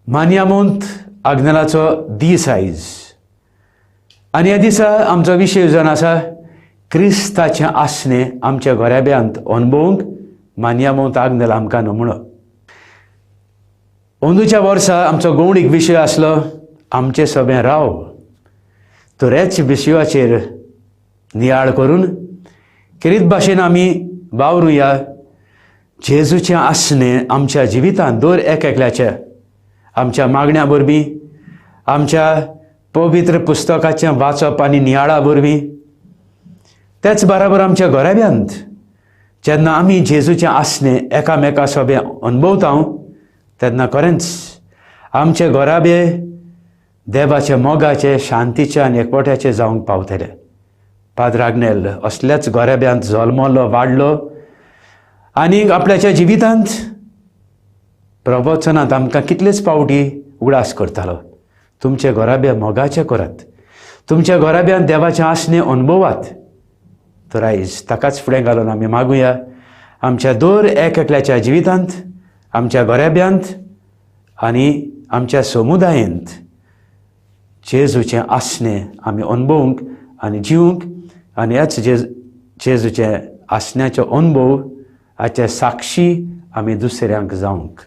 मान्यामोंत आग्नेलाचो दीस आयज आनी ह्या दिसा आमचो विशय जावन आसा क्रिस्ताचें आसणें आमच्या घराब्यांत अणभवूंक मान्यामोंत आग्नेल आमकां नमुणो. अंदूच्या वर्सा आमचो गौणीक विशय आसलो आमचें सगळें राव. तर ह्याच विशयाचेर नियाळ करून खेरीत भाशेन आमी वावरुया. जेजूचें आसणें आमच्या जिवितांत दर एक एकल्याच्या आमच्या मागण्या वरवीं, आमच्या पवित्र पुस्तकाचें वाचप आनी नियाळा वरवीं, तेच बराबर आमच्या घराब्यांत जेन्ना आमी जेजूचें आसणें एकामेका सोबें अणभवता तेन्ना खरेंच आमचे घराबे देवाचे मोगाचे, शांतीचे आनी एकवट्याचे जावंक पावतले. पाद्र आग्नेल असल्याच घराब्यांत जल्मलो, वाडलो आनी आपल्याच्या जिवितांत प्रवचनांत आमकां कितलेच फावटी उगडास करतालो, तुमचे घराबे मोगाचे करात, तुमच्या घराब्यांत देवाचें आसणें अणभवात. तर आयज ताकाच फुडें घालून आमी मागुया आमच्या दर एक एकल्याच्या जिवितांत, आमच्या घराब्यांत आनी आमच्या समुदायेंत जेजूचें आसणें आमी अणभवूंक आनी जिवूंक आनी ह्याच जेजूचें आसण्याचो अणभव हाचे साक्षी आमी दुसऱ्यांक जावंक.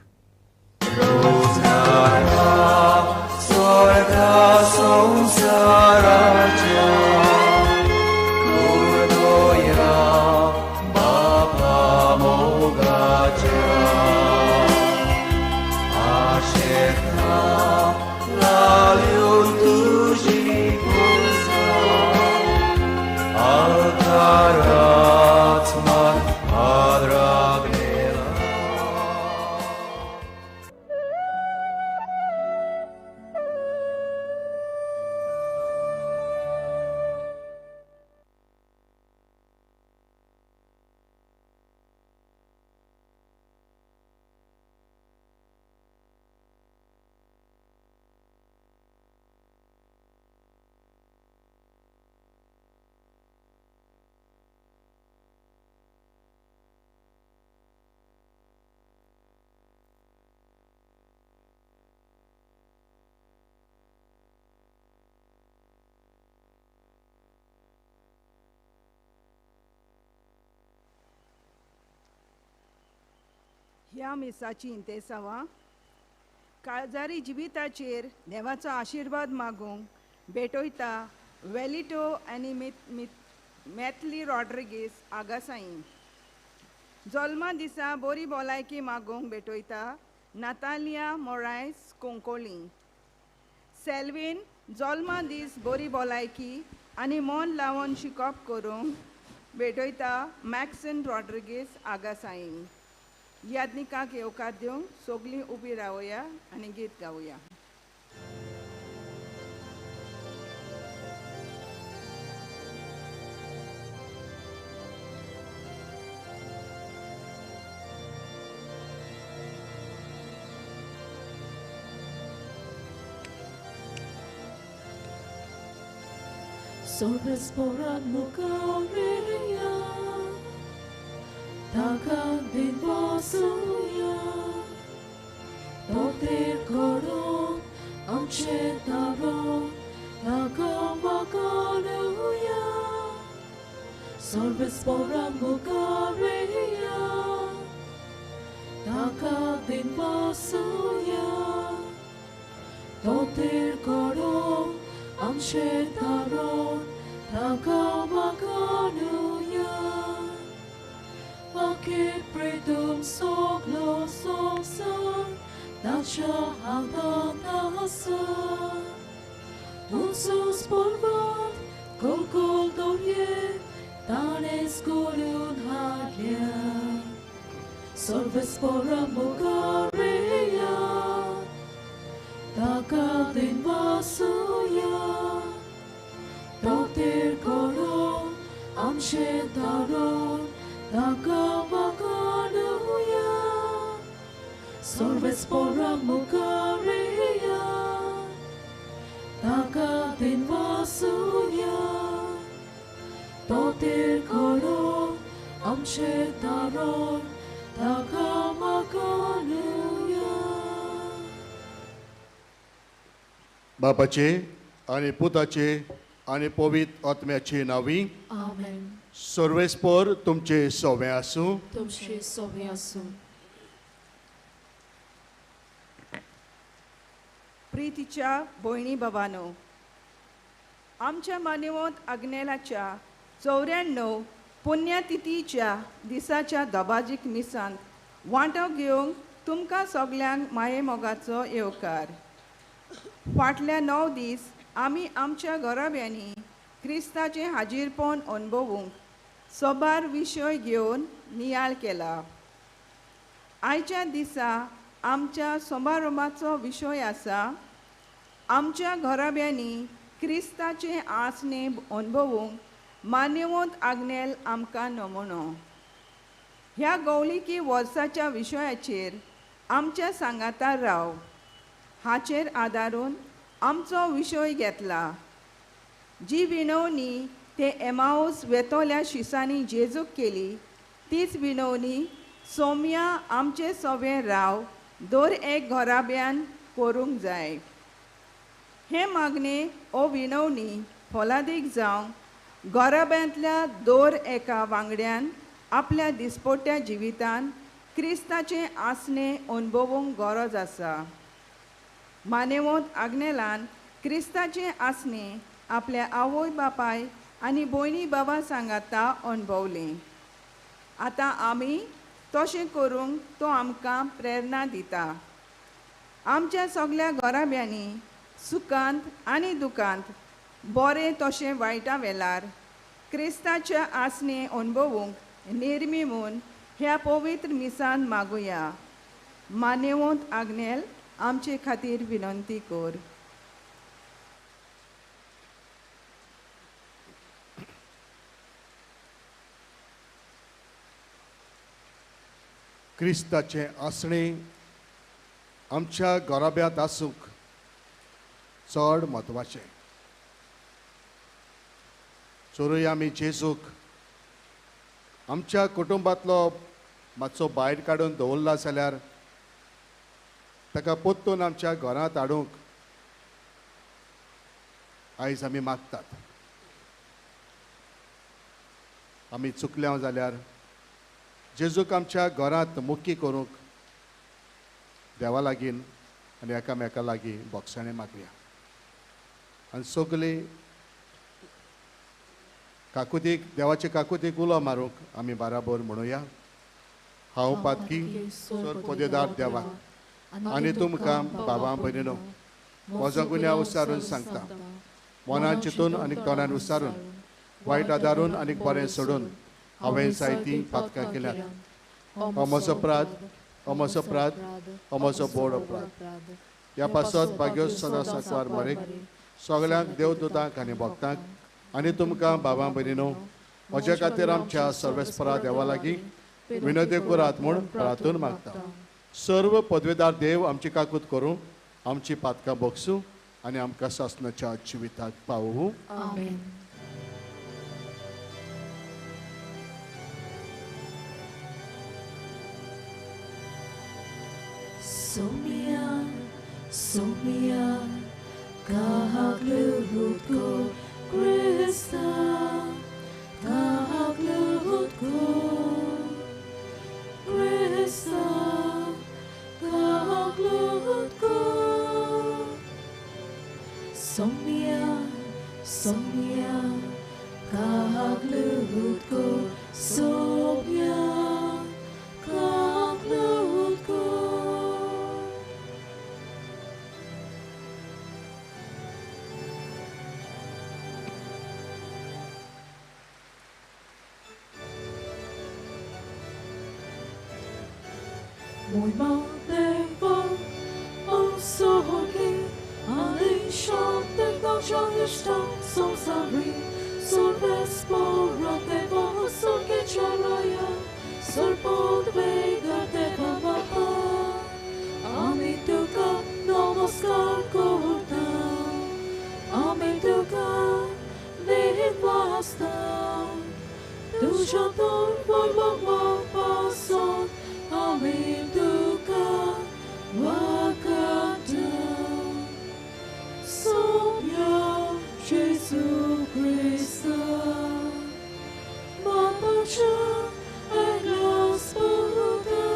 ह्या मिसाची इंतेसांवां काळजारी जिविताचेर देवाचो आशिर्वाद मागूंक भेटयता वेलिटो आनी मॅथली रॉड्रिगीस आगासाई. जल्मा दिसा बरी भलायकी मागूंक भेटयता नातालिया मोरायस कोंकोली. सेल्वीन जल्मा दीस बरी भलायकी आनी मन लावन शिकप करूंक भेटयता मॅक्सन रॉड्रिगीस आगासाई. यादनिकाक येवकार दिवंक सगळीं उबी रावया आनी गीत गावया. Sorbes porat mukareya, takadin vasuya, toter koron, amche taron, takamakaruya. Sorbes porat mukareya, takadin vasuya, toter koron, amche taron, takamakaruya. Ake predum soglo sosar, dacha haldatasa. Unsus polvat, kolkol dorje, tanes golun halia. Solves pora mukareya, takadin vasuya. Toter koron, amche taron, takamakaruya. Solves pora mukareya, takadin vasuya. Toter koron, amche taron, takamakaruya. बापाचे आनी पुताचे आनी पवित्र आत्म्याचे नांवी आमेन. सर्वेस्पर तुमचे सोवे आसूं. तुमचे सोवे आसूं. प्रितीच्या भयणी बाबानो, आमच्या मान्यवंत आग्नेलाच्या 94 पुण्यतिथीच्या दिसाच्या दबाजीक मिसांत वांटो घेवंक तुमकां सगल्यांक मायेमोगाचो येवकार. फाटल्या 9 दीस आमी आमच्या घराब्यांनी क्रिस्ताचें हाजीरपण अणभवूंक सोबार विशय घेवन नियाळ केला. आयच्या दिसा आमच्या समारोभाचो विशय आसा आमच्या घराब्यांनी क्रिस्ताचें आसणें अणभवूंक मान्यवंत आग्नेल आमकां नमुनो. ह्या गौलिकी वर्साच्या विशयाचेर आमच्या सांगातार राव हाचेर आदारून आमचो विशय घेतला. जी विनवणी ते एमाऊस वेतोल्या शिसांनी जेजूक केली तीच विनवणी सोम्या आमचे सोवे राव दर एक घराब्यान करूंक जाय. हें मागणें ओ विनवणी फलादीक जावंक घराब्यांतल्या दर एका वांगड्यान आपल्या दिसपट्ट्या जिवितान क्रिस्ताचें आसणें अणभवूंक गरज आसा. मानेवंत आग्नेलान क्रिस्ताचें आसणें आपल्या आवय बापाय आनी भयणी बाबा सांगाता अणभवलें. आतां आमी तशें करूंक तो आमकां प्रेरणा दिता. आमच्या सगल्या घराब्यांनी सुखांत आनी दुखांत बरें तशें वायटा वेलार क्रिस्ताच्या आसणें अणभवूंक निर्मी म्हूण ह्या पवित्र मिसान मागुया. मान्यवंत आग्नेल आमचे खातीर विनंती कर. क्रिस्ताचें आसणें आमच्या घराब्यांत आसूंक चड म्हत्वाचें. चोरूय आमी जेजूक आमच्या कुटुंबांतलो मातसो भायर काडून दवरला जाल्यार ताका परतून आमच्या घरांत हाडूंक आयज आमी मागतात. आमी चुकल्या जाल्यार जेजूक आमच्या घरांत मुक्की करूंक देवा लागीं आनी एकामेका लागीं बोगसाणें मागया. आनी सगळीं काकुतीक देवाचे काकुतीक उलो मारूंक आमी बाराबर म्हणुया. हांव पातकी सर पदेदार देवाक आनी तुमकां बाबा भयणीनो म्हजो गुन्यांव विचारून सांगता. मनान चिंतून आनी तोंडान विचारून वायट आदारून आनी बरें सोडून हांवें जायतीं पातकां केल्यात. हो म्हजो अपराध, हो म्हजो अपराध, हो म्हजो बोड अपराध. ह्या पासत भाग्यो सदां सांकवार मरेक सगल्यांक देवदूतांक आनी भक्तांक आनी तुमकां बाबा भयणीनो म्हज्या खातीर आमच्या सर्वेस्परा देवा लागीं विनोदी करात म्हूण प्रार्थून मागता. सर्व पदवेदार देव आमची काकूत करूं, आमची पातकां बोगसूं आनी आमकां सासणाच्या जिविताक पावोवं. आमेन. Somia, Somia, kahagluhut ko, Krista, kahagluhut ko, Krista, kahagluhut ko. Somia, Somia, kahagluhut ko, Somia, kahagluhut ko. Jesu Krista, Bapacha eglas puta,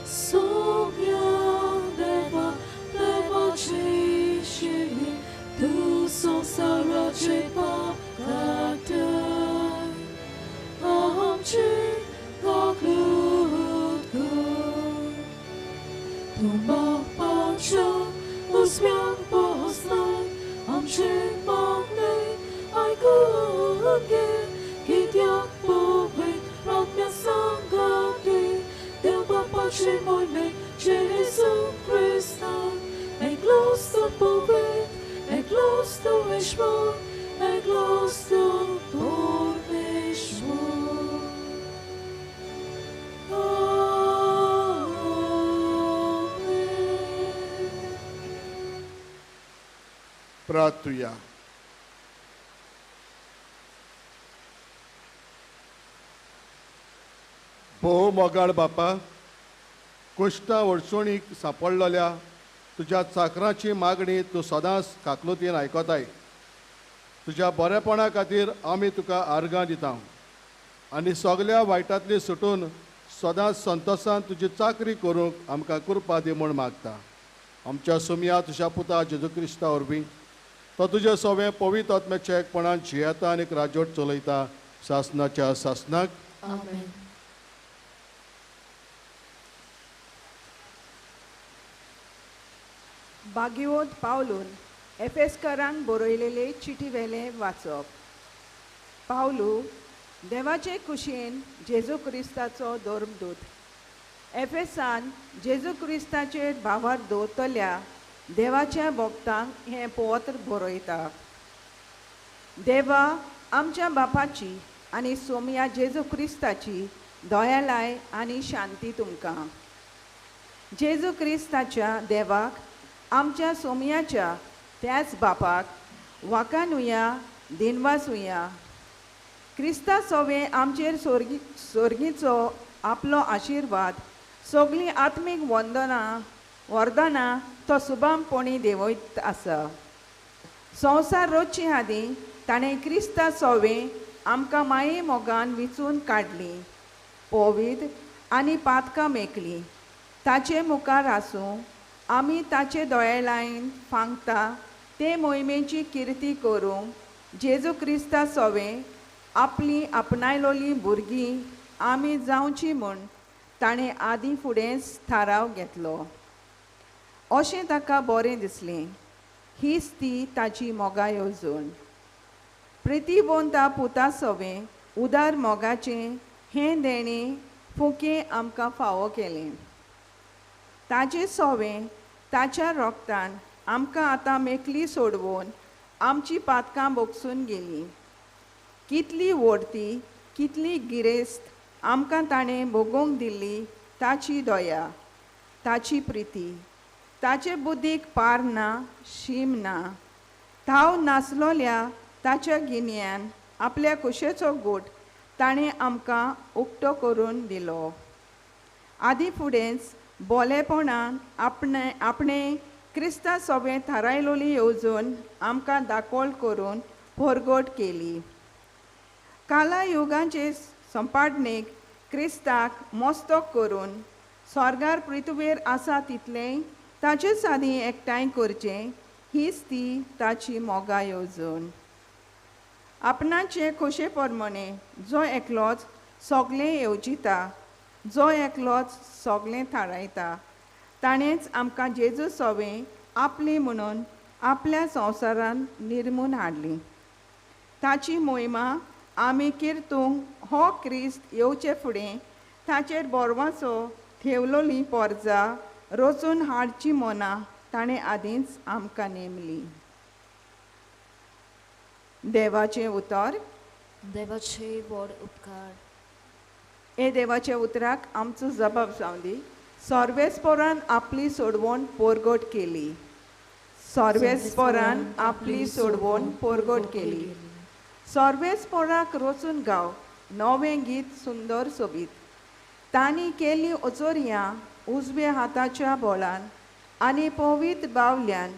Somya deva deva chishi, tu samsara chepa kata, Amche kaklutku, Tu bapacha usmian posnai, Amche magne aikuge, Kitiak povit ratmya sangati, Deo bapache moime Jesu Krista, Eglos tu povit, eglos tu ishmor, eglos tu pormeshmor. Amen. प्रार्थुया. भोव मोगाळ बापा, कुश्टा अडचणीक सांपडलेल्या तुज्या चाकराची मागणी तूं सदांच काकलुतीन आयकताय. तुज्या बरेपणा खातीर आमी तुका आर्गां दिता आनी सगल्या वायटांतली सुटून सदांच संतोसान तुजी चाकरी करूंक आमकां कृपा दी म्हूण मागता. आमच्या सुमया तुज्या पुता जेजू क्रिस्ता वरवीं तो तुजे सवें पवित्र आत्म्याच्या एकपणान जियेता आनी राजवट चलयता सासनाच्या सासनाक. आमेन. बागिवोत पावलून एफेस्करांक बरयलेले चिटी वेलें वाचप. पावलू देवाचे कुशेन जेजू क्रिस्ताचो धर्मदूत, एफेसान जेजू क्रिस्ताचेर भावार दवरतल्या देवाच्या भक्तांक हें पत्र बरयता. देवा आमच्या बापाची आनी सोमया जेजू क्रिस्ताची दयालाय आनी शांती तुमकां. जेजू क्रिस्ताच्या देवाक आमच्या सोमयाच्या त्याच बापाक वाकानुया दिनवासुया. क्रिस्ता सोवे आमचेर सोर्गीचो आपलो आशिर्वाद सगळीं आत्मीक वंदना वरदानां तो सुबामपणी देंवयत आसा. संवसार रोजचे आदीं ताणें क्रिस्ता सोवे आमकां माये मोगान विचून काडली, पवित्र आनी पातकां मेकली. ताचे मुखार आसूं आमी ताचे दोळ्यालायन फांगता ते मोहिमेची किर्ती करूंक जेजू क्रिस्ता सोवे आपली आपणायलोली भुरगीं आमी जावची म्हूण ताणें आदीं फुडेंच थाराव घेतलो. अशें ताका बरें दिसलें. हीच ती ताची मोगा येवजण. प्रितीवंता पुता सोवे उदार मोगाचें हें देणें फुकें आमकां फावो केलें. ताजे सोवे ताच्या रोगतान आमकां आतां मेकली सोडवून आमची पातकां बोगसून गेलीं. कितली व्हडती कितली गिरेस्त आमकां ताणें भोगोवंक दिल्ली ताची दया, ताची प्रिती. ताचे बुद्दीक पार ना, शीम ना. थाव नासलोल्या ताच्या गिन्यान आपल्या कुशेचो गोट ताणें आमकां उक्तो करून दिलो. आदीं फुडेंच बोलेपणान आपणे आपणे क्रिस्ता सोबें थारायलोली येवजण आमकां दाखोल करून परगट केली. काला युगांचे संपादनेक क्रिस्ताक मस्तक करून स्वर्गार पृथ्वेर आसा तितलें ताचे सादी एकठांय करचें हीच ती ताची मोगा येवजण. आपणाचे खोशे प्रमाणे जो एकलोच सगळें येवजिता, जो एकलोच सगळें थारायता, ताणेंच आमकां जेजू सोवे आपली म्हणून आपल्या संवसारान निर्मून हाडली. ताची मोहिमा आमी किर्तूंक हो क्रिस्त येवचे फुडें ताचेर बोरवाचो थेवलोली पोरजा रचून हाडची मनां ताणें आदींच आमकां नेमली. देवाचें उतर. देवाचे व्हड उपकार. हे देवाच्या उतराक आमचो जबाब जावं दी. सर्वेस्पोरान आपली सोडवण पोरगट केली. सर्वेस्पोरान आपली सोडवण पोरगट केली. सर्वेस्पोराक रचून गाव नवें गीत सुंदर सोबीत. तांणी केली अचोरयां उजव्या हाताच्या बोळान आनी पवित्र बावल्यान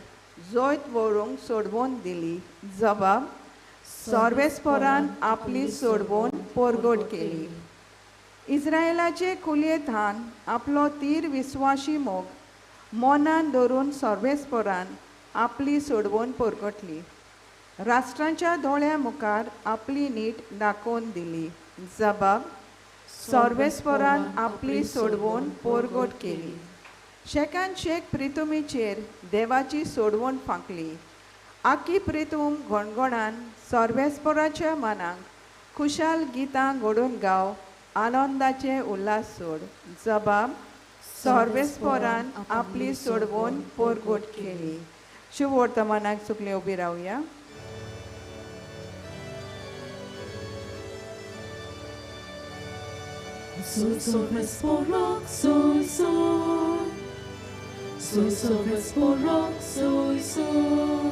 जैत व्हरूंक सोडवून दिली. जबाब सर्वेस्परान आपली सोडवून परगट केली. इस्रायलाचे कुलये थान आपलो तीर विस्वाशी मोग मनान धरून सर्वेस्परान आपली सोडवून परगटली. राष्ट्रांच्या दोळ्या मुखार आपली नीट दाखोवन दिली. जबाब सर्वेस्परान आपली सोडवून परगट केली. शेकान शेक प्रितुमीचेर देवाची सोडवण फांकली. आकी प्रितूम गणगणान सर्वेस्पराच्या मनाक खुशाल गितां घडोवन गाव आनंदाचे उल्हास सोड. जबाब सर्वेस्परान आपली सोडवण परगट केली. शुभ वर्तमानाक चुकले उबी रावया. Soy sorvesporak, soy soy. Soy sorvesporak, soy soy.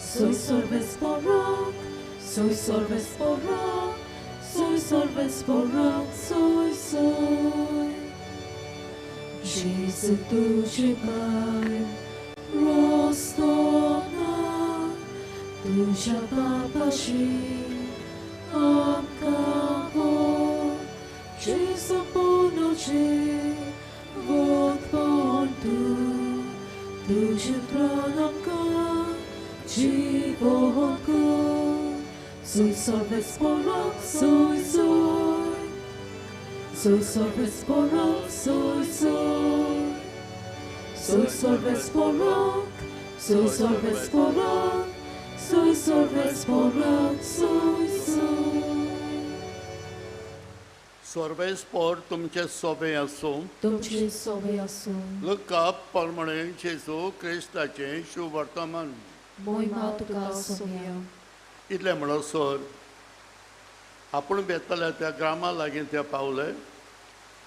Soy sorvesporak, soy sorvesporak, soy sorvesporak, soy soy. Jesu तुझे पाय रोस्तोना तुझ्या पापाशी आमकां व्हर. Jesu ponoche vot pontu तुझे pranamka जीवोको. Soy sorvesporak, soy soy. Soy sorvesporak, soy soy. Soy sorvesporak, soy sorvesporak, soy sorvesporak, soy soy. सर्वेस्पोर तुमचे सोबे आसूं. तुमचे सोबे आसूं. लुका प्रमाणे जेजू क्रिस्ताचें शुभवर्तमान. मोहिमा तुका सोम्या. इतलें म्हणसर आपूण बेताल्या त्या ग्रामा लागीं ते पावले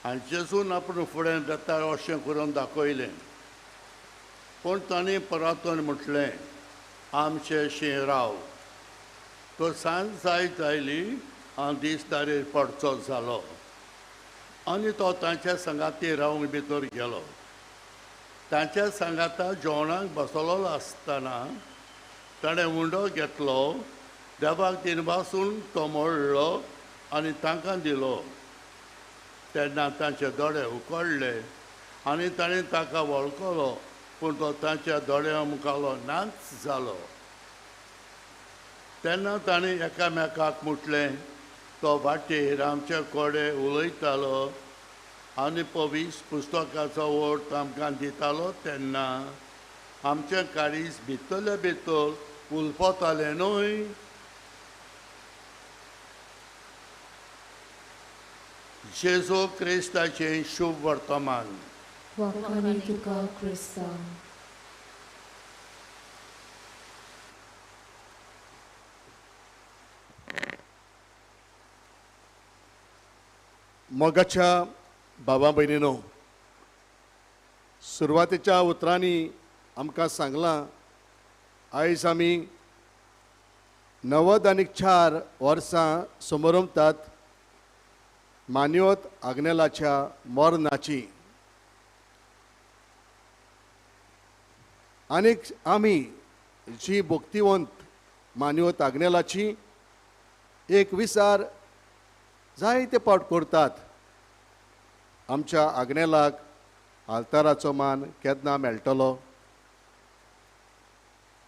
आनी जेजून आपूण फुडें वेता अशें करून दाखयलें. पूण तांणी परातून म्हटलें आमचें शीं राव. तो सांज जायत आयली आनी दीस तारेर पडचो जालो आनी तो तांच्या सांगाती रावंक भितर गेलो. तांच्या सांगाता जेवणाक बसलो आसतना ताणें उंडो घेतलो, देवाक दिनवासून तो मोडलो आनी तांकां दिलो. तेन्ना तांचे दोळे उकडले आनी ताणें ताका वळखलो, पूण तो तांच्या दोळ्या मुखालो नाच जालो. तेन्ना ताणें एकामेकाक म्हटलें, तो वाटेर आमचे कडेन उलयतालो आनी पवीस पुस्तकाचो ओर्थ आमकां दितालो तेन्ना आमचें काळीज भितरले भितर उलपतालें न्हय. जेजू क्रिस्ताचें शुभ वर्तमान. तुका क्रिस्ता. मोगाच्या बाबा भयणीनो, सुरवातेच्या उतरांनी आमकां सांगलां आयज आमी 94 वर्सां समरमतात मान्योत आग्नेलाच्या मरणाची. आनीक आमी जी भक्तिवंत मान्योत आग्नेलाची एक विचार जायते पावट करतात. आमच्या आग्नेलाक आल्ताराचो मान केन्ना मेळटलो?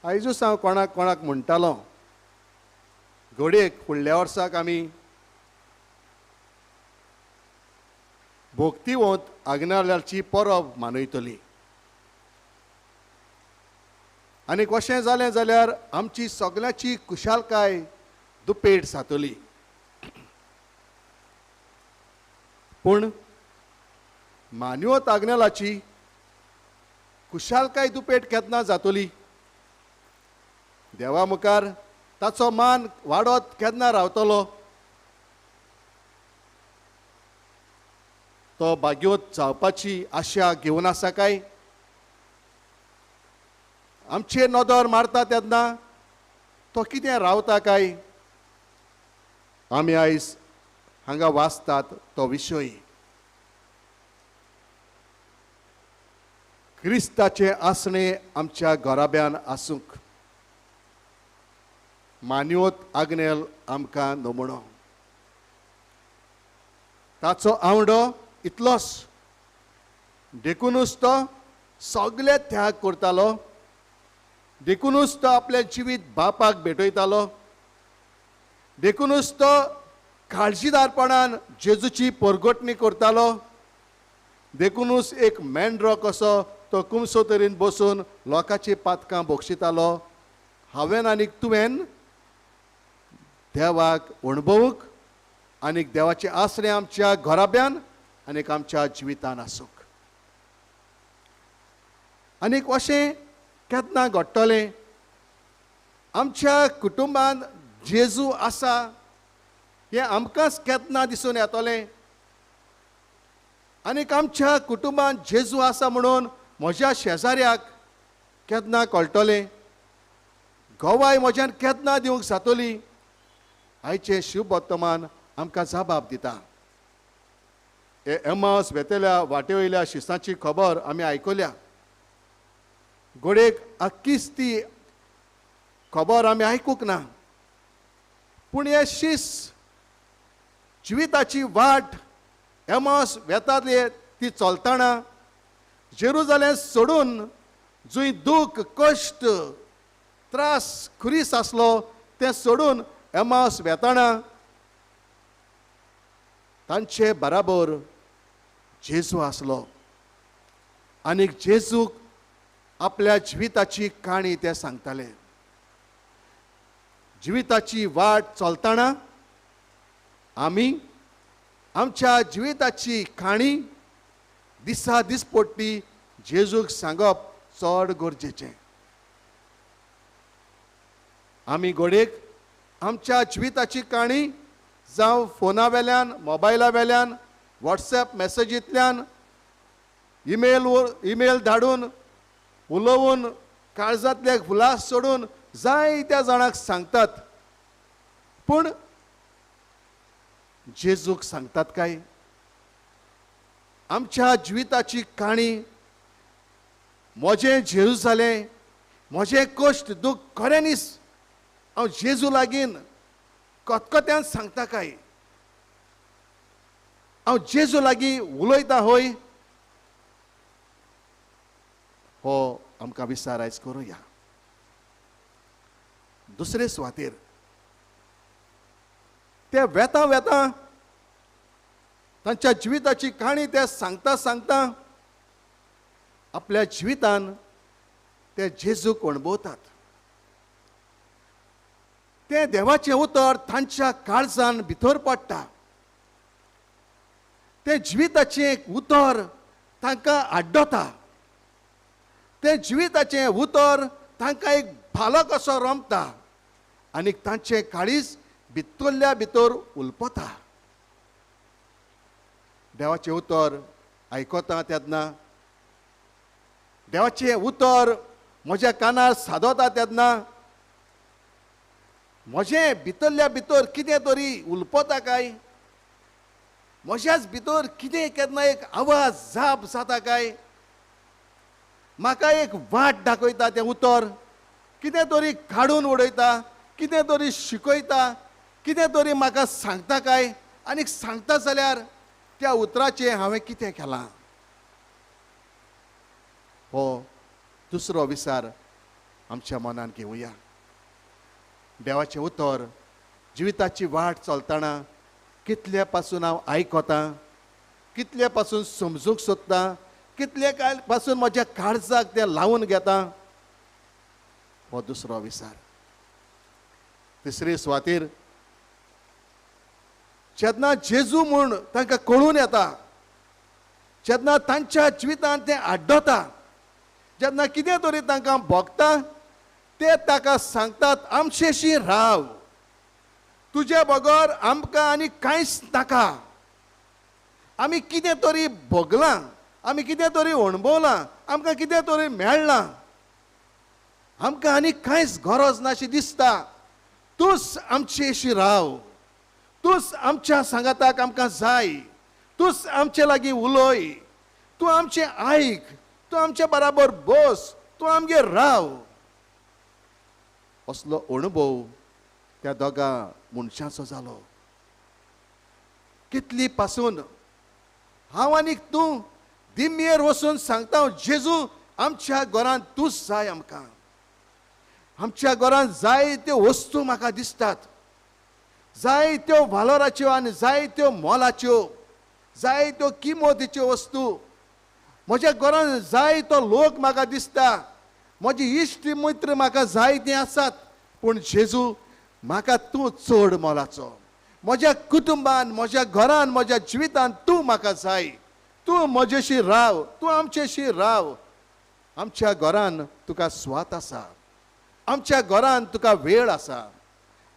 आयजूच हांव कोणाक कोणाक म्हणटालो, घडयेक फुडल्या वर्साक आमी भक्तिवंत आग्नेलाची परब मनयतली. आनी कशें जालें जाल्यार आमची सगळ्यांची खुशालकाय दुपेट जातली. पूण मान्योत आग्नेलाची खुशालकाय दुपेट केन्ना जातली? देवा मुखार ताचो मान वाडत केन्ना रावतलो? तो भाग्योत जावपाची आशा घेवन आसा काय? आमचेर नदर मारता तेन्ना तो कितें रावता काय? आमी आयज हांगा वाचतात तो विशय. क्रिस्ताचें आसणें आमच्या घराब्यान आसूंक मान्योत आग्नेल आमकां नमुणो. ताचो आवडो इतलोच, देखुनूच तो सगळे त्याग करतालो, देखुनूच तो आपलें जिवीत बापाक भेटयतालो, देखुनूच तो काळजीदारपणान जेजूची परगटणी करतालो, देखुनूच एक मेंढरो कसो तो कुमसो तरेन बसून लोकांची पातकां बक्षितालो. हांवें आनीक तुवें देवाक अणभवूंक आनीक देवाचें आसरें आमच्या घराब्यान आनीक आमच्या जिवितान आसूंक. आनीक अशें केन्ना घडटलें? आमच्या कुटुंबान जेजू आसा हें आमकांच केन्ना दिसून येतलें? आनीक आमच्या कुटुंबान जेजू आसा म्हणून म्हज्या शेजाऱ्याक केन्ना कळटलें? गवाय म्हज्यान केन्ना दिवंक जातली? आयचें शिववर्तमान आमकां जबाब दिता. हे एमास वेतल्या वाटे वयल्या शिसांची खबर आमी आयकल्या, घडयेक आक्कीच ती खबर आमी आयकूंक ना, पूण हे शीस जिविताची वाट एमास वेताले ती चलतना जेरुजालेम सोडून जंय दूख कश्ट त्रास खुरीस आसलो तें सोडून एमास वेताना तांचे बराबर जेजू आसलो आनी जेजूक आपल्या जिविताची काणी ते सांगताले. जिविताची वाट चलतना आमी आमच्या जिविताची काणी दिसा दिसपट्टी जेजूक सांगप चड गरजेचें. आमी घडयेक आमच्या जिविताची काणी जावं फोना वेल्यान, मोबायला वेल्यान, वॉट्सएप मॅसेजींतल्यान, इमेल धाडून, उलोवन, काळजांतले फुलास सोडून जायत्या जाणांक सांगतात, पूण जेजूक सांगतात काय? आमच्या जिविताची काणी, म्हजें जेजू जालें, म्हजें कश्ट दूख खऱ्यांनीच हांव जेजू लागीं कतकत्यान सांगता काय? हांव जेजू लागीं उलयता हय? हो आमकां विचार आयज करुया. दुसरे सुवातेर ते वेता वेता तांच्या जिविताची काणी ते सांगता सांगता आपल्या जिवितान ते जेजूक अणभवतात. तें देवाचें उतर तांच्या काळजान भितर पडटा. तें जिविताचें एक उतर तांकां आड्डता. तें जिविताचें उतर तांकां एक भालो कसो रमता आनी तांचें काळीज भितरल्या भितर उलपता. देवाचें उतर आयकता तेन्ना, देवाचें उतर म्हज्या कानार सादोता तेन्ना म्हजें भितरल्या भितर कितें तरी उलपता काय? म्हज्याच भितर कितें केन्ना एक आवाज जाप जाता काय? म्हाका एक वाट दाखयता तें उतर, कितें तरी काडून उडयता, कितें तरी शिकयता, कितें तरी म्हाका सांगता काय? आनी सांगता जाल्यार त्या उतराचें हांवें कितें केलां? हो दुसरो विचार आमच्या मनान घेवया. देवाचें उतर जिविताची वाट चलतना कितले पासून हांव आयकतां, कितले पासून समजूंक सोदतां, कितले काल पासून म्हज्या काळजाक तें लावन घेता, हो दुसरो विचार. तिसरे सुवातेर जेन्ना जेजू म्हूण तांकां कळून येता, जेन्ना तांच्या जिवितांत तें आड्डता, जेन्ना कितें तरी तांकां भोगता, ते ताका सांगतात, आमचेशी राव, तुजे बगर आमकां आनी कांयच नाका. आमी कितें तरी भोगलां, आमी कितें तरी अणभवलां, आमकां कितें तरी मेळ्ळां, आमकां आनी कांयच गरज नाशी दिसता. तूंच आमचेशी राव, तूंच आमच्या सांगाताक आमकां जाय, तूंच आमचे लागीं उलय, तूं आमचें आयक, तूं आमच्या बराबर बस, तूं आमगेर राव. असलो अणभव त्या दोगां मनशांचो जालो. कितली पासून हांव आनीक तूं दिमयेर वचून सांगता, जेजू आमच्या घरांत तूंच जाय आमकां, आमच्या घरांत जाय त्यो वस्तू म्हाका दिसतात, जाय त्यो वालोराच्यो आनी जाय त्यो मोलाच्यो, जाय त्यो किमतीच्यो वस्तू म्हज्या घरांत, जाय तो लोक म्हाका दिसता, म्हजी इश्ट मित्र म्हाका जाय ते आसात, पूण जेजू म्हाका तूं चड मोलाचो. म्हज्या कुटुंबान, म्हज्या घरान, म्हज्या जिवितान तूं म्हाका जाय, तूं म्हजेशी राव, तूं आमचेशी राव. आमच्या घरान तुका स्वात आसा, आमच्या घरान तुका वेळ आसा,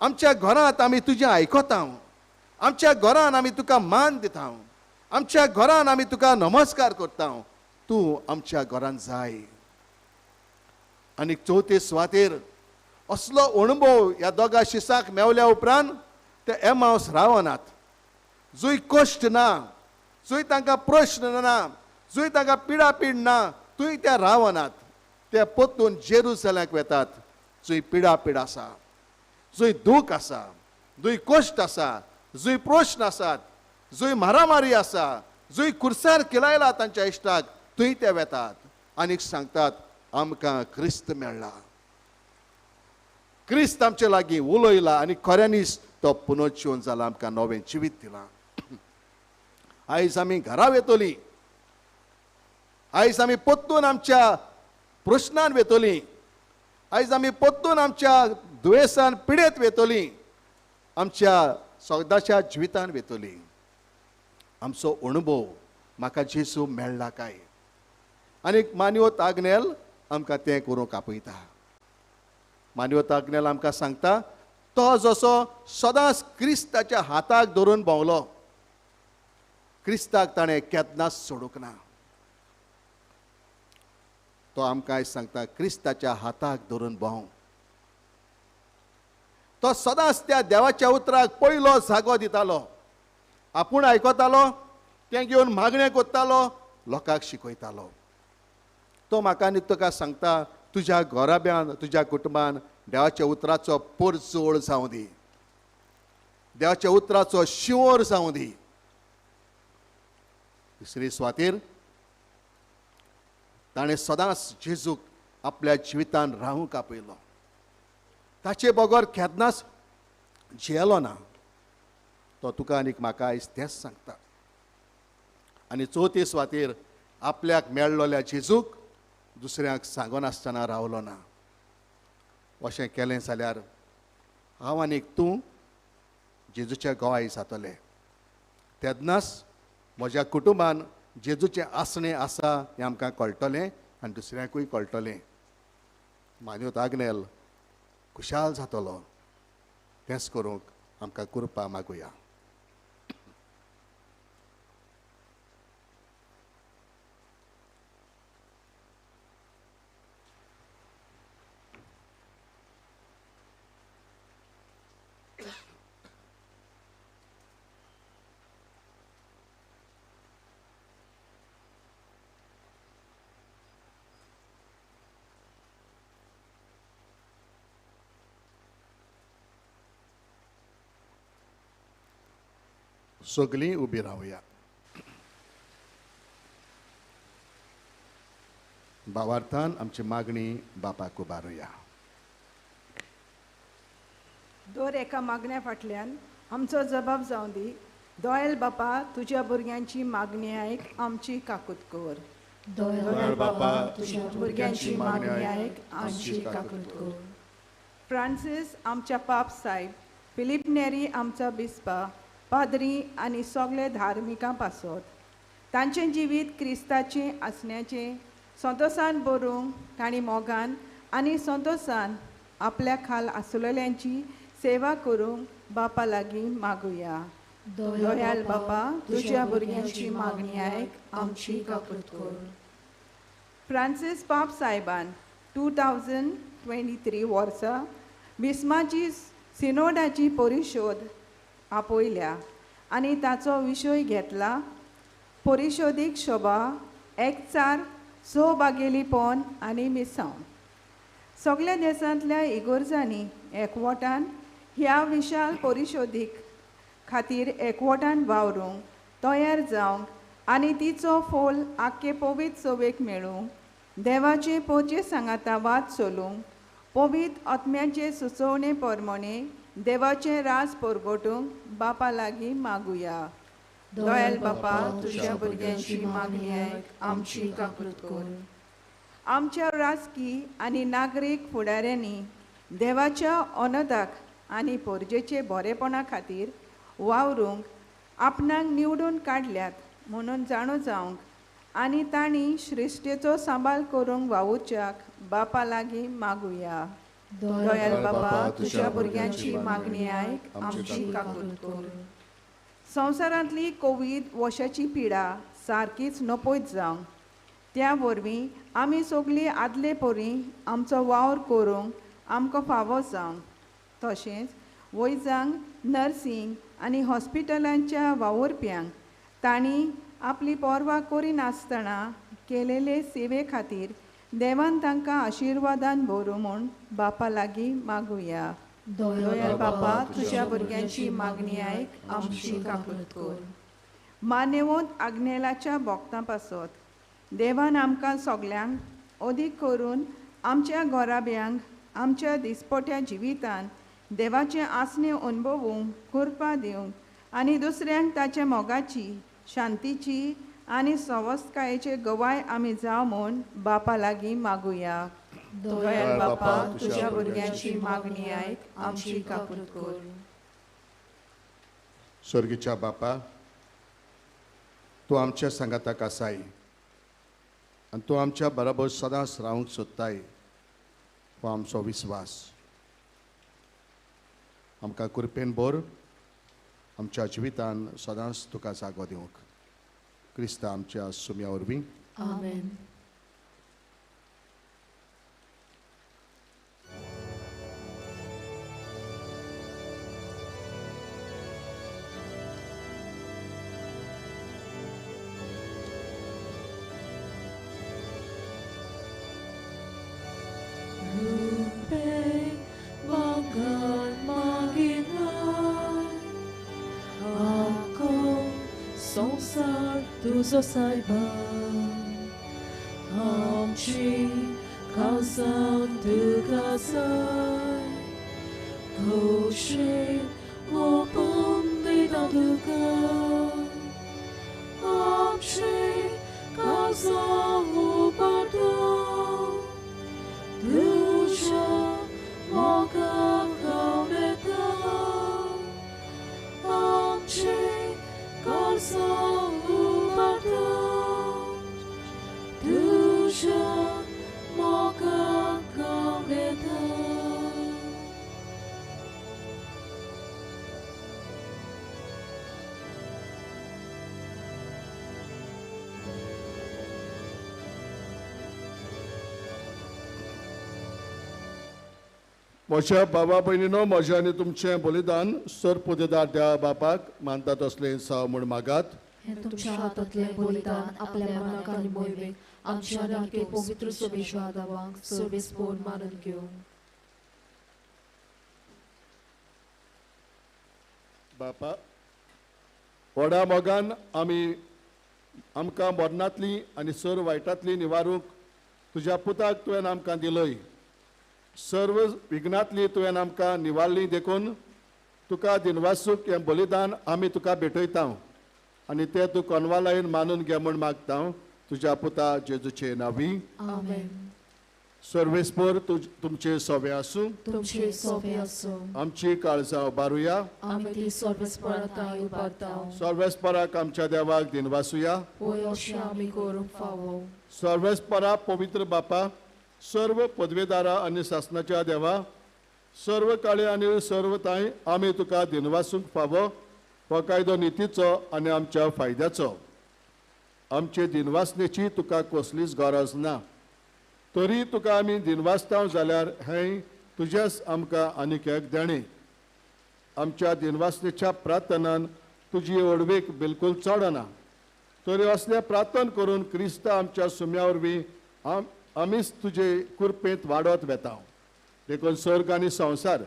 आमच्या घरांत आमी तुजें आयकता, आमच्या घरान आमी तुका मान दिता, आमच्या घरान आमी तुका नमस्कार करता, तूं आमच्या घरान जाय. आनी चवथे सुवातेर असलो अणभव ह्या दोगा शिसाक मेवल्या उपरांत ते एमावस रावनात. जंय कश्ट ना, जंय तांकां प्रश्न ना, जंय तांकां पिडापीड ना, थंय ते रावनात. ते परतून जेरुसलेमाक वेतात, जंय पिडापीड आसा, जंय दूख आसा, जंय कश्ट आसा, जंय प्रश्न आसात, जंय मारामारी आसा, जंय कुर्सार किलायला तांच्या इश्टाक, थंय ते वेतात आनी सांगतात आमकां क्रिस्त मेळ्ळा, क्रिस्त आमचे लागीं उलयला आनी खऱ्यांनीच तो पुनर्जीवन जाला, आमकां नवें जिवीत दिलां. आयज आमी घरा वेतली, आयज आमी परतून आमच्या प्रश्नान वेतली, आयज आमी परतून आमच्या दुयेंसान पिडेत वेतली, आमच्या सदाच्या जिवितान वेतली. आमचो अणभव म्हाका जेजू मेळ्ळा काय? आनी मान्योत आग्नेल आमकां तें करूंक आपयता. मान्योत आग्नेल आमकां सांगता, तो जसो सदांच क्रिस्ताच्या हाताक धरून भोंवलो, क्रिस्ताक ताणें केन्नाच सोडूंक ना. तो आमकां आयज सांगता, क्रिस्ताच्या हाताक धरून भोंव. तो सदांच त्या देवाच्या उतराक पयलो जागो दितालो, आपूण आयकतालो, तें घेवन मागणें करतालो, लोकांक शिकयतालो. तो म्हाका आनी तुका सांगता, तुज्या घराब्यान, तुज्या कुटुंबान देवाच्या उतराचो परजोळ जावं दी, देवाच्या उतराचो शिंवर जावं दी. तिसरी सुवातेर ताणें सदांच जेजूक आपल्या जिवितान रावूंक आपयलो. ताचे बगर केन्नाच जियेलो ना. तो तुका आनीक म्हाका आयज तेंच सांगता. आनी चवथे सुवातेर आपल्याक मेळ्ळोल्या जेजूक दुसऱ्यांक सांगनासतना रावलो ना. अशें केलें जाल्यार हांव आनीक तूं जेजूच्या गवाय जातले. तेन्नाच म्हज्या कुटुंबान जेजूचें आसणें आसा हें आमकां कळटलें आनी दुसऱ्यांकूय कळटलें. मान्योत आग्नेल खुशाल जातलो. तेंच करूंक आमकां कृपा मागुया. सगळीं उबी रावया. भावार्थान आमची मागणी बापाक उबारुया. दर एका मागण्या फाटल्यान आमचो जबाब जावं दी. दोयल बापा, तुज्या भुरग्यांची मागणी आयक, आमची काकूत कर. दोयल बापा, तुज्या भुरग्यांची मागणी आयक, आमची काकूत कर. फ्रांसीस आमच्या पाप साहेब, फिलीप नेरी आमचा बिस्पा, पाद्री आनी सगळे धार्मिकां पासत तांचें जिवीत क्रिस्ताचें आसण्याचें संतोसान बरोवंक तांणी मोगान आनी संतोसान आपल्या खाल आसलेल्यांची सेवा करूंक बापा लागीं मागुया. दयाल बापा, तुज्या भुरग्यांची मागणी आयक, आमची काकूत कर. फ्रांसीस पाप साहेबान 2023 वर्सा बिस्माची सिनोडाची परिशोद आपयल्या आनी ताचो विशय घेतला परिशोदीक शोभा एकचार सहभागेलीपण आनी मिसांव. सगल्या देशांतल्या इगोर्जांनी एकवटान ह्या विशाल परिशोधीक खातीर एकवटान वावरूंक तयार जावंक आनी तिचो फोल आख्खे पवित्र सभेक मेळूंक देवाचे पोजे सांगाता वाद चलूंक पवित्र आत्म्याचे सुचोवणे प्रमाणे देवाचें राज परगटूंक बापा लागीं मागुया. दयाल बापा, तुज्या भुरग्यांची मागणी आयक, आमची काकूत कर. आमच्या राजकी आनी नागरीक फुडाऱ्यांनी देवाच्या अनदाक आनी पोरजेचे बरेपणा खातीर वावरूंक आपणाक निवडून काडल्यात म्हणून जाणो जावंक आनी तांणी श्रेश्ठेचो सांबाळ करूंक वावुरच्याक बापा लागीं मागुया. दयाल बापा, तुज्या भुरग्यांची मागणी आयक, आमची काकूत कर. संवसारांतली कोवीड वशाची पिडा सारकीच नपयत जावंक त्या वरवीं आमी सगळीं आदले परी आमचो वावर करूंक आमकां फावो जावंक, तशेंच वैजांक, नर्सींग आनी हॉस्पिटलांच्या वावुरप्यांक तांणी आपली पर्वा करिनासतना केलेले सेवे खातीर देवान तांकां आशिर्वादान भरूं म्हूण बापा लागीं मागुया. दयाल बापा, तुज्या भुरग्यांची मागणी आयक, आमची काकूत कर. मानेवंत आग्नेलाच्या भोगतां पासत देवान आमकां सगल्यांक अदीक करून आमच्या घराब्यांक आमच्या दिसपट्या जिवितान देवाचें आसणें अणभवूंक कृपा दिवंक आनी दुसऱ्यांक ताच्या मोगाची, शांतीची आनी सवस्तकायेचे गवाय आमी जावं म्हूण बापा लागीं मागुया. दयाल बापा, तुज्या भुरग्यांची मागणी आयक, आमची काकूत कर. स्वर्गीच्या बापा, तूं आमच्या सांगाताक आसाय आनी तूं आमच्या बराबर सदांच रावंक सोदताय हो आमचो विस्वास. आमकां कृपेन भर, आमच्या जिवितान सदांच तुका जागो दिवंक. क्रिस्ता आमच्या सुम्या वरवीं. आमेन. तुजो सायबा आमची खासा तुका साय खोशे ओपून दिता तुका आमची खासा उबारता तुज्या मोगाक हांव आमची खासा म्हज्या बाबा भयणीनो, म्हजें आनी तुमचें बलिदान सर पुदेदार देवा बापाक मानता तसलें साव म्हूण मागात. हें तुमच्या हातांतलें बलिदान आपल्या मनाक आनी मोहिमेक आमच्या आनी पवित्र सभेच्या दावांक सर्वेस्पोर मानून घेवं. बापा, व्हडा मोगान आमी आमकां मरणांतली आनी सर वायटांतली निवारूंक तुज्या पुताक तुवें आमकां दिलय. सर्व विघ्नांतली तुवें आमकां निवारली देखून तुका दिनवासूक हें बलिदान आमी तुका भेटयता आनी तें तूं कोनवालायन मानून घे म्हूण मागता तुज्या पुता जेजूचे नांवी. आमेन. सर्वेस्पोर तुमचे सोवे आसूं, तुमचे सोवे आसूं. आमची काळजां उबारुया, आमी ती सर्वेस्पराक उबारता. सर्वेस्पराक आमच्या देवाक दिनवासुया, होय अशें आमी करूंक फावो. सर्वेस्परा पवित्र बापा, सर्व पदवेदारा आनी सासनाच्या देवा, सर्व काळे आनी सर्व तांय आमी तुका दिनवासूंक फावो हो कायदो नितीचो आनी आमच्या फायद्याचो. आमचे दिनवासनेची तुका कसलीच गरज ना, तरी तुका आमी दिनवासता जाल्यार हें तुजेंच आमकां आनीक एक देणें. आमच्या दिनवासनेच्या प्रार्थनान तुजी ओडवेक बिलकूल चडना, तरी असलें प्रार्थना करून क्रिस्ता आमच्या सुम्या वरवीं आमीच तुजे कुरपेंत वाडत वेता. देखून स्वर्ग आनी संवसार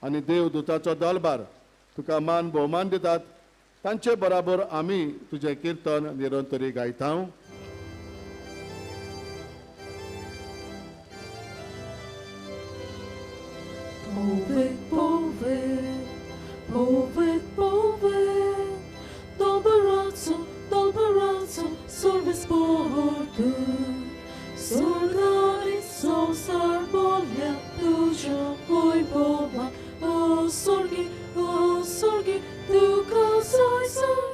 आनी देव दुताचो दलबार तुका मान भोवमान दितात. तांचे बराबर आमी तुजें किर्तन निरंतरी गायता. Povet, povet, dolbarazzo, dolbarazzo, sorves portu. Sorgani sonsar bolja, tuja vojvova, o sorgi, tuka soj soj.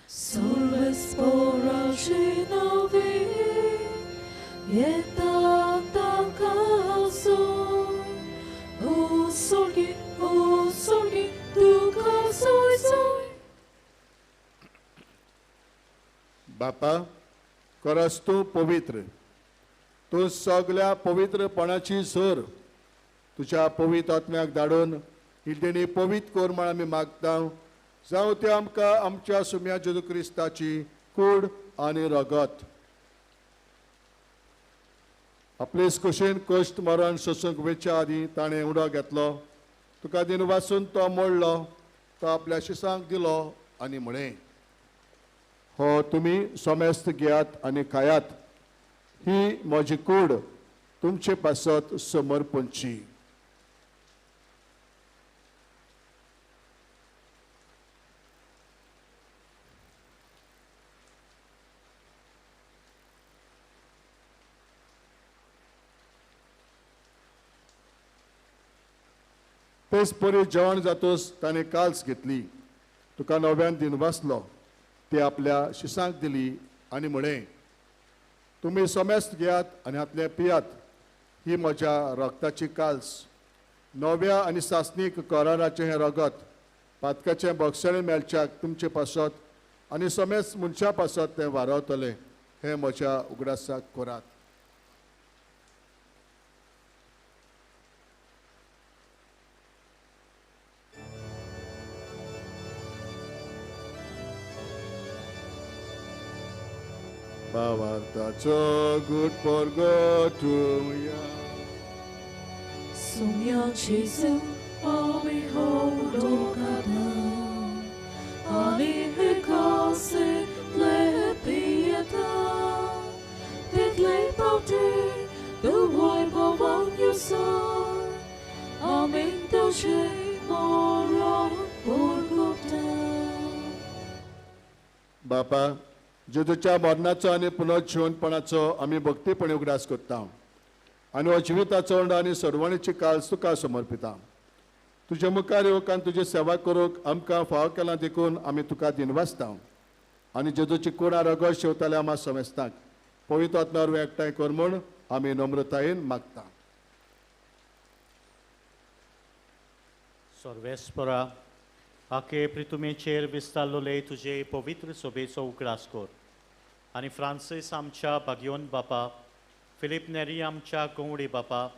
Sorves poražinovi, je tata kaso. O sorgi, tuka soj soj. बापा, करस तूं पवित्र, तूं सगल्या पवित्रपणाची सर. तुज्या पवित्र आत्म्याक धाडून ही देणी पवित्र कर म्हण आमी मागता. जावं ते आमकां आमच्या सुम्या जेजू क्रिस्ताची कूड आनी रगत. आपलेच कुशीन कश्ट मरण सोसूंक वेच्या आदीं ताणें उडो घेतलो. तुका दिन वासून तो मोडलो, तो आपल्या शिसांक दिलो आनी म्हळें, हो तुमी समेस्त घेयात आनी खायात. ही म्हजी कूड तुमचे पासत समर्पणची. तेच परी जेवण जातोच ताणें काल्स घेतली, तुका नव्यान दिन वाचलो, ती आपल्या शिसांक दिली आनी म्हळें, तुमी समेस्त घेयात आनी हातलें पियात. ही म्हज्या रगताची काल्स, नव्या आनी सासणीक कराराचें हें रगत पातकाचें बक्षणें मेळच्याक तुमचे पासत आनी समेस्त मनशां पासत तें वारवतलें. हें म्हज्या उगडासाक करात. भावार्थाचो गूट परगटुया. Sumya Jesu ami hodokada ani hekase lepieta tetle paute the voivov yusa amin doje moro porgota. बापा, जेजूच्या मरणाचो आनी पुनर्जिवनपणाचो आमी भक्तीपणी उगडास करता आनी हो जिविताचो आनी सर्वणीची काल्स तुका समर्पिता. तुजे मुखार येवंक आनी तुजी सेवा करूंक आमकां फावो केला देखून आमी तुका दिनवासता. आनी जेजूची कुडा रगत शेवताल्या आमा समेस्तांक पवित्र आत्म्या वरवीं एकठांय कर म्हूण आमी नम्रतायेन मागता. सर्वेस्परा, आखे प्रितुमेचेर विस्तारलोले तुजे पवित्र सोबेचो उगडास कर आनी फ्रांसीस आमच्या भाग्योन बापा, फिलीप नेरी आमच्या गंवडी बापा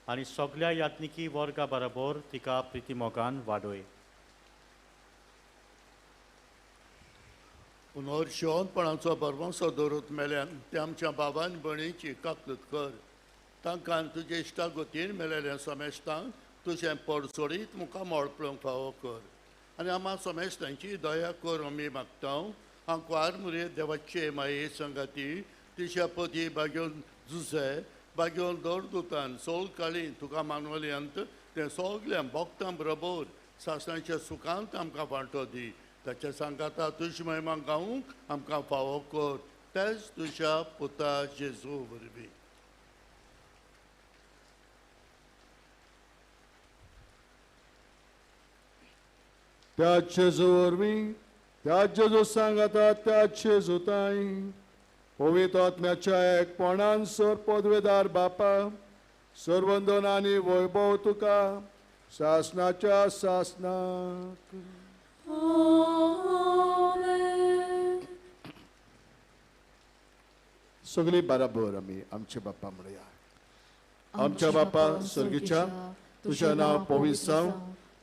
आनी सगल्या यात्निकी वर्गा बरोबर तिका प्रितीमोगान वाडय. पुनर्शिवनपणाचो भरवंसो दवरूत मेल्यान ते आमच्या बाबान भयणीची काकलूत कर. तांकां तुजे इश्टागतीन मेलेल्या समेस्तांक तुजें पोट सोडीत मुखार मोळ पळोवंक फावो कर आनी आमा समेस्तांची दया कर आमी मागता. हांव कुवार मुरे देवाचे माये संगाती तिच्या पती बागेवन जुसे बागेवन दरदुतान सोल काळी तुका मानवली अंत तें सगळ्यां भोगतां बरोबर सासणाच्या सुखांत आमकां वांटो दी. ताच्या सांगाता तुज महिमा गावूंक आमकां फावो कर, तेच तुज्या पुता जेजू वरवीं. त्या जेजू वरवीं, त्या जेजू सांगाता, त्या जेजू ताई पवित्र आत्म्याच्या एकपणान सर पदवेदार बापा, सर्वंदन आनी वैभव तुका सासणाच्या सासणाक. सगळी बराबर आमी आमचे बाप्पा म्हणया. आमच्या बापा स्वर्गीच्या, तुझ्या नांव पवित्र जावं,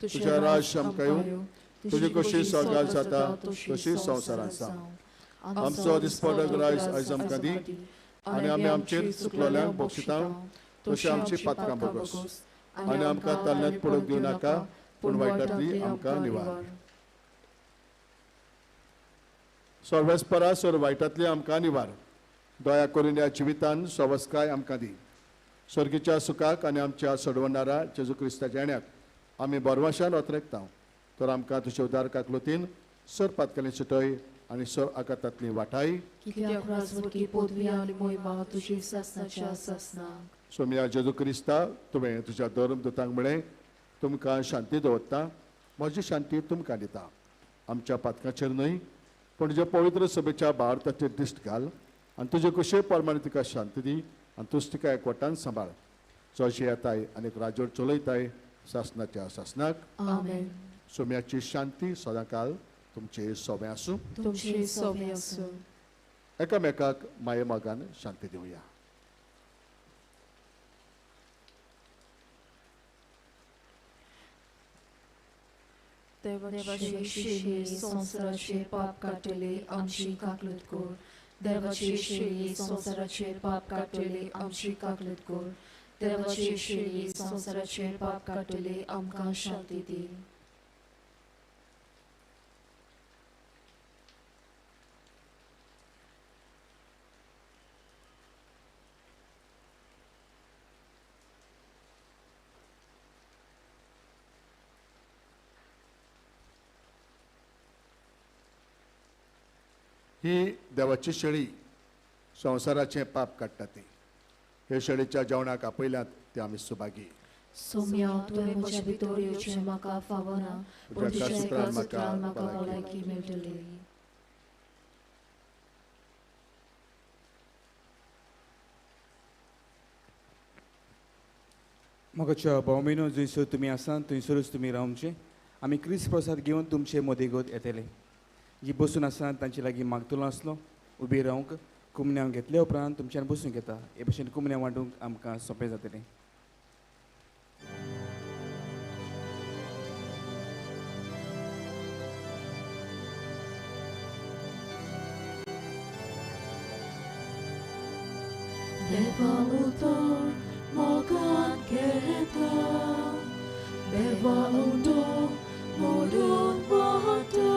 तुझ्या राज आमकां येवं, तुजी कशी स्वर्गात जाता तशी संवसारांत जावं. आमचो दिसपडो रायस आयज आमकां दी आनी आमी आमचेर चुकलोल्यांक बक्षिता तशी आमची पातकां भोगोस आनी आमकां ताल्ल्यांत पडूंक दिवं नाका पूण वायटांतली आमकां निवार. सर्वेस्परा सर वायटांतली आमकां निवार. दया करून ह्या जिवितान सवस्काय आमकां दी. स्वर्गीच्या सुखाक आनी आमच्या सोडवणारा जेजू क्रिस्ताच्या येण्याक आमी बरवाशान ओतरेकता. तर आमकां तुजे उदार काकलुतीन सर पातकांनी सुटय आनी सर आकातांतली वाटाय. सोमया जेजू क्रिस्ता, तुवें तुज्या धर्मदूतांक म्हळें, तुमकां शांती दवरता, म्हजी शांती तुमकां दिता. आमच्या पातकाचेर न्हय पूण तुज्या पवित्र सभेच्या भारताचेर दिश्ट घाल आनी तुजे कुशे प्रमाणे तिका शांती दी आनी तूच तिका एकवटान सांबाळ. जो येताय आनी राजवट चलयताय सासनाच्या सासनाक. आमेन. सोम्याची शांती सदांकाल तुमचे सोबें आसूं. तुमचे सोबें आसूं. एकामेकाक माये मोगान शांती दिवया. देवाची शेळी संवसाराचे पाप काडटले आमची काकलूत कर. देवाची शेळी संवसाराचे पाप काडटले आमची काकलूत कर. देवाची शेळी संवसाराचे पाप काडटले आमकां शांती दी. ही देवाची शेळी संवसाराचें पाप काडटा ती. हे शेळीच्या जेवणाक आपयल्यात ते आमी सुभागी. सोम्या, तुवें म्हज्या भितर येवचें म्हाका फावना, पूण तुज्या एका सुत्रान म्हाका भलायकी मेळटली. म्हाका भाव जंयसर तुमी आसा थंयसरूच तुमी रावचे. आमी क्रिस्त प्रसाद घेवन तुमचे मदेगत येतले. जी बसून आसा तांचे लागीं मागतलो आसलो उबी रावंक कुमण्यांव घेतले उपरांत तुमच्यान बसूंक येता. हे भशेन कुमण्या वांटूंक आमकां सोंपें जातलें. देवा उतर मोगान घेता, देवा उदक मोडून वाहता,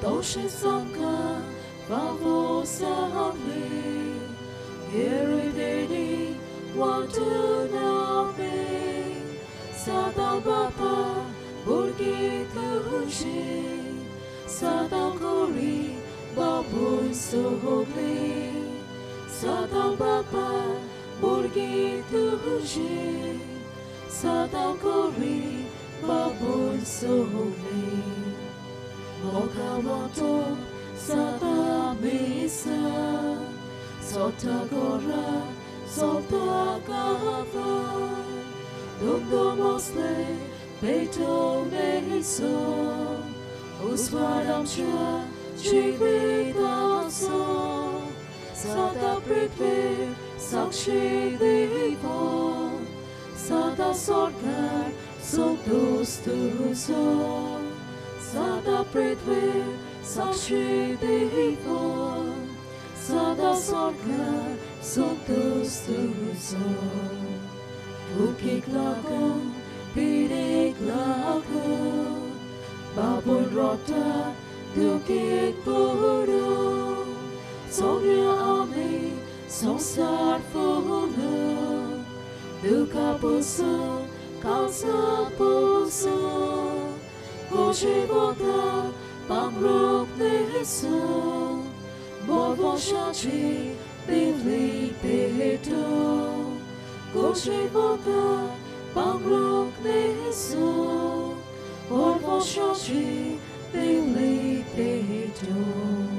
तशें आमकां फावो जालें, येरेदेणी वांटून आमी. सदां बापा भुरगीं तुजीं, सदां गोरी बापूय सगलीं. सदां बापा भुरगीं तुजीं, सदां गोरी बापूय सगलीं. मोगा वांटो सदां मिसा, सोता गोरा सोता गावा, दुमदुमोसले पेटो मेसो, उस्वादामच्या जिविताचो. सदां पृथ्वीर साक्षी दिवो, सदां स्वर्गार संतोष तुजो. सदां पृथ्वीर साक्षी दिवो, सदां स्वर्गार संतोष तुजो. भुकेक लागून पिडेक लागून बाबूल रोता दुखेक पडून, सगळ्या आमी संवसार फुलून, दुखा पसून काळजा पसून, गोशे वता पांगरूंक न्हेसून, मोरवशाची दिवली पेटोवन. गोशे वता पांगरूंक न्हेसून, मोरवशाची दिवली पेटोवन.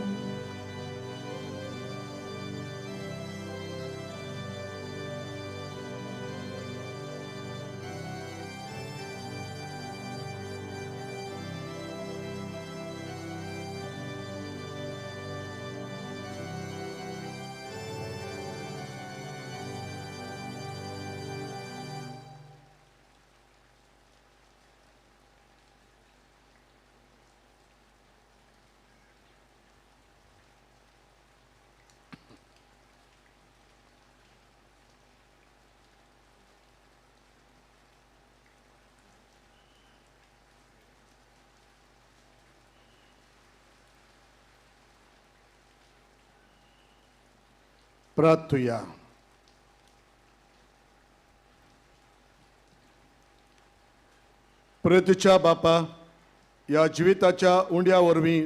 प्रार्थुया. प्रेतच्या बापा, ह्या जिविताच्या उंड्या वरवीं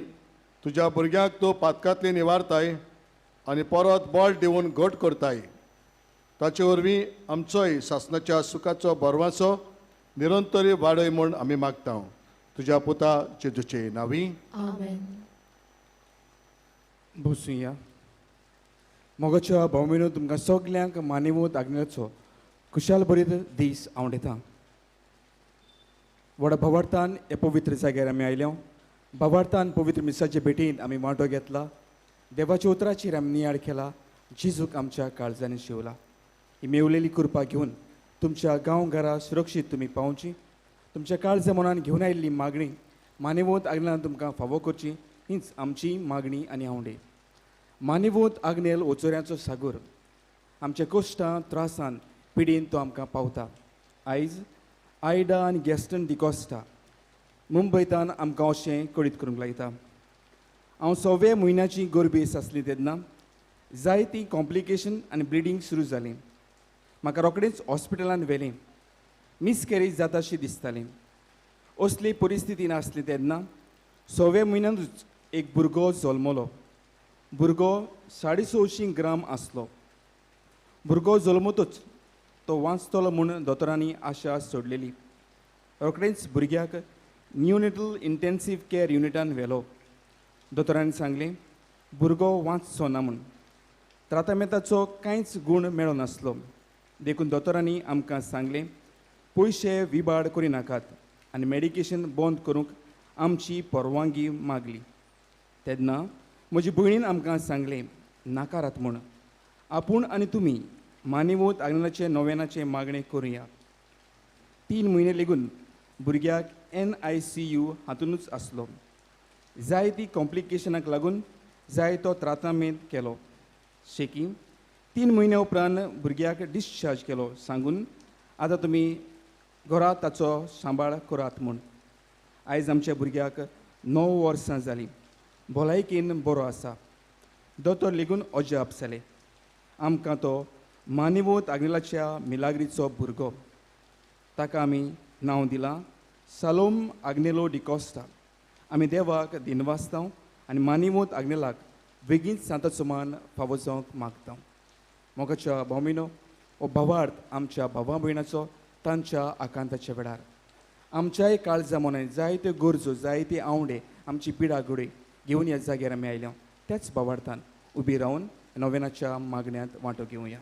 तुज्या भुरग्यांक तूं पातकांतली निवारताय आनी परत बळ दिवन घट करताय. ताचे वरवीं आमचोय सासणाच्या सुखाचो बरवाचो निरंतरी वाडय म्हूण आमी मागता तुज्या पुता जेजूचे नांवी. आमेन. बसुया. मोगाच्या भाव-भयणींनो, तुमकां सगल्यांक मानेवत आग्नेलाचो खुशाल बरीत दीस आवडटा. व्हडा भावार्थान ह्या पवित्र जाग्यार आमी आयल्या. भावार्थान पवित्र मिसाचे भेटीन आमी वांटो घेतला. देवाच्या उतराचेर आमी नियाळ केला. जेजूक आमच्या काळजांनी शिवला. ही मेवलेली कृपा घेवन तुमच्या गांव घरा सुरक्षीत तुमी पावची. तुमच्या काळजा मनान घेवन आयिल्ली मागणी मानेवत आग्नेलान तुमकां फावो करची हीच आमची मागणी आनी आवडे. मानेवत आग्नेल ओचोऱ्यांचो सागोर आमच्या कश्टां त्रासान पिडीन तो आमकां पावता. आयज आयडा आनी गॅस्टन डिकॉस्टा मुंबयतान आमकां अशें कळीत करूंक लायता. हांव 6व्या म्हयन्याची गर्भेस आसली तेन्ना जायतीं कॉम्प्लिकेशन आनी ब्लिडींग सुरू जालीं. म्हाका रोखडेंच हॉस्पिटलान व्हेलें. मिसकॅरेज जाताशी दिसताली. असली परिस्थिती नासली तेन्ना 6व्या म्हयन्यांतूच एक भुरगो जल्मलो. भुरगो 650 ग्राम आसलो. भुरगो जल्मतूच तो वांचतलो म्हूण दोतोरांनी आशा सोडलेली. रोखडेंच भुरग्याक न्यूनेटल इंटेन्सीव केअर युनिटान व्हेलो. दोतोरांनी सांगलें भुरगो वांचचो ना म्हूण. त्रातामेताचो कांयच गूण मेळनासलो. देखून दोतोरांनी आमकां सांगलें पयशे विबाड करिनाकात आनी मेडिकेशन बंद करूंक आमची परवानगी मागली. तेन्ना म्हजी भयणीन आमकां सांगलें नाकारात म्हूण. आपूण आनी तुमी मानेवत आग्नेलाचें नोवेनाचें मागणें करुया. 3 म्हयने लेगून भुरग्याक NICU हातूनच आसलो. जाय ती कॉम्प्लिकेशनाक लागून जाय तो त्रातामेंत केलो. शेकी 3 म्हयन्या उपरांत भुरग्याक डिस्चार्ज केलो सांगून आतां तुमी घरा ताचो सांबाळ करात म्हूण. आयज आमच्या भुरग्याक 9 वर्सां जालीं. भलायकेन बरो आसा. दोतोर लेगून अजाप जाले. आमकां तो मानेवत आग्नेलाच्या मिलाग्रीचो भुरगो. ताका आमी नांव दिलां सालोम आग्नेलो डिकॉस्टा. आमी देवाक दिनवासता आनी मानेवत आग्नेलाक बेगीन सांताचो मान फावो जावंक मागता. मोगाच्या भावमिनो, हो भावार्थ आमच्या भावा भयणाचो तांच्या आकांताच्या वेळार आमच्याय काळजा मनान जायत्यो गरजो जायते आवडे आमची पिडा घडे घेवन ह्या जाग्यार आमी आयल्या. त्याच भावार्थान उबी रावन नोवेनाच्या मागण्यांत वांटो घेवया.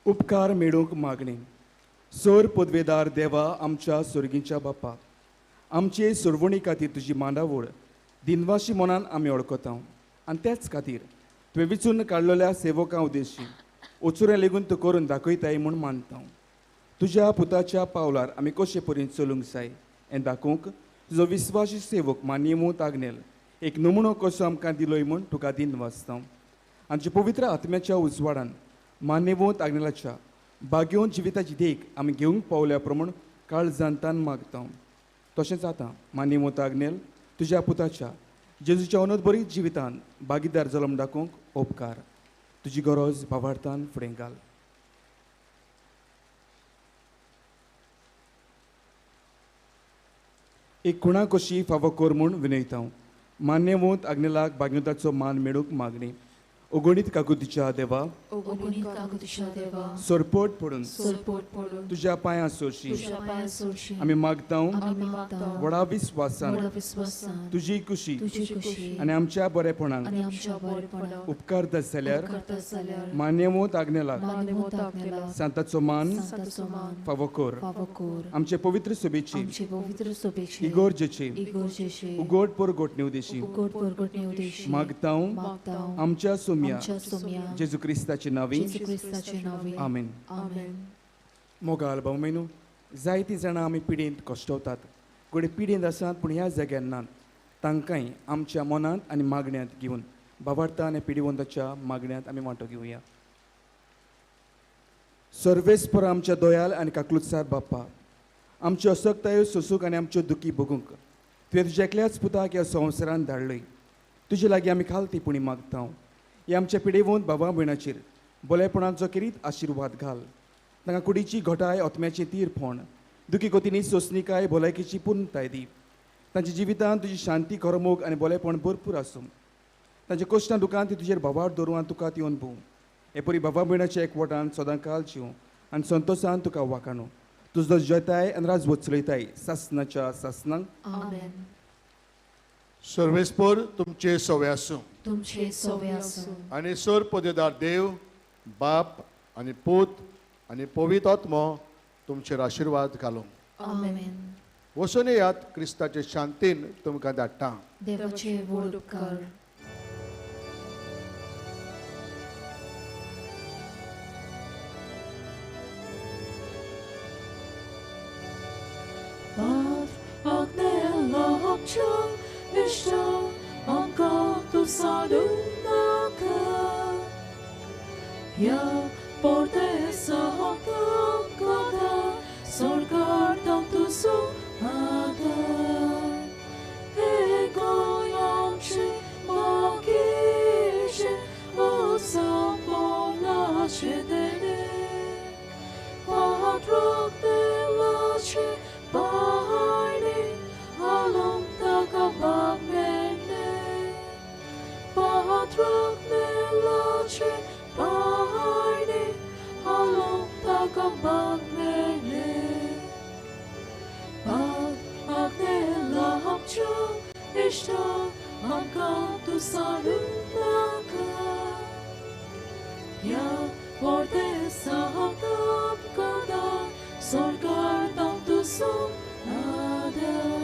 उपकार मेळूंक मागणी. सर पदवेदार देवा, आमच्या सोर्गींच्या बापा, आमचे सोडवणी खातीर तुजी मांडावळ दिनवाशी मनान आमी वळखता आनी त्याच खातीर तुवें विचून काडलेल्या सेवकां उद्देशी ओचुरें लेगून तूं करून दाखयताय म्हूण मानता. तुज्या पुताच्या पावलार आमी कशे परीन चलूंक जाय हें दाखोवंक तुजो विस्वासी सेवक मानेवत आग्नेल एक नमुनो कसो आमकां दिलोय म्हूण तुका दिनवासता. आमच्या पवित्र आत्म्याच्या उजवाडान मानेवत आग्नेलाच्या भाग्योवन जिविताची देख आमी घेवंक पावल्या प्रमाण काळजांतान मागता. तशेंच आतां मानेवत आग्नेल तुज्या पुताच्या जेजूच्या अनोदबरी जिवितान भागीदार जल्म दाखोवंक उपकार. तुजी गरज भावार्थान फुडें घाल. एक खुणा कशी फावो कर म्हूण विनयता. मान्यवंत आग्नेलाक भाग्यवंताचो मान मेळूंक मागणी. अगणीत काकुतीच्या देवा, सरपट पडून तुज्या पांयां सोरशी आमी मागता. व्हडा विस्वासान तुजी कुशी आनी आमच्या बरेपणान उपकारता जाल्यार मान्यवंत आग्नेलाक सांताचो मान फावो कर. आमचे पवित्र सभेची इगोर्जेची उगोट परगोटणे उदेशी मागता आमच्या सोम्या जेजू क्रिस्ताचे नांवी. आमेन. मोगाल भाव भयणींनो, जायतीं जाणां आमी पिडेंत कश्टवतात. घडये पिडेंत आसात पूण ह्या जाग्यार नात. तांकांय आमच्या मनांत आनी मागण्यांत घेवन भावार्था आनी पिडिवंताच्या मागण्यांत आमी वांटो घेवया. सर्वेस्पर आमच्या दयाल आनी काकलुतसार बाप्पा, आमच्यो असक्तायो सोसूंक आनी आमच्यो दुखी भोगूंक तुवें तुज्या एकल्याच पुताक ह्या संवसारांत धाडलय. तुजे लागीं आमी खालती पुणी मागता. हे आमच्या पिडेवंत भावा भयणाचेर भोलेपणाचो केरीत आशिर्वाद घाल. तांकां कुडीची घटाय, आत्म्याची तीरफोण, दुखी गोतींनी सोंसणीकाय, भलायकेची पूर्णताय दी. तांच्या जिवितांत तुजी शांती, खरो मोग आनी भोलेपण भरपूर आसूं. तांच्या कश्टां दुकान ती तुजेर भावार दवरून आनी तुका ती अनुभव. हे परी भावा भयणाच्या एकवटान सदांकाल जीव आनी संतोशान तुका वाखाणू. तुजो जयताय आनी राजवत चलयताय सासनाच्या सासनांक. आमेन. सर्वेस्पर तुमचे सवे आसूं. तुमचे सवे आसूं. आनी सर पदेदार देव बाप आनी पूत आनी पवित्र आत्मो तुमचेर आशिर्वाद घालूं. आमेन. वचून येयात, क्रिस्ताचे शांतीन तुमकां धाडटा. देवाचे व्हड उपकार. Ya portesa kata sorgar tantu ada ego makishe osambola chedene patrok delache bahane alom takabamene patrok delache bahane alom takabamene pat agnela hamcha ishta amka tu salunaka ya portesa hamtam kada sorgar tam tu som ada.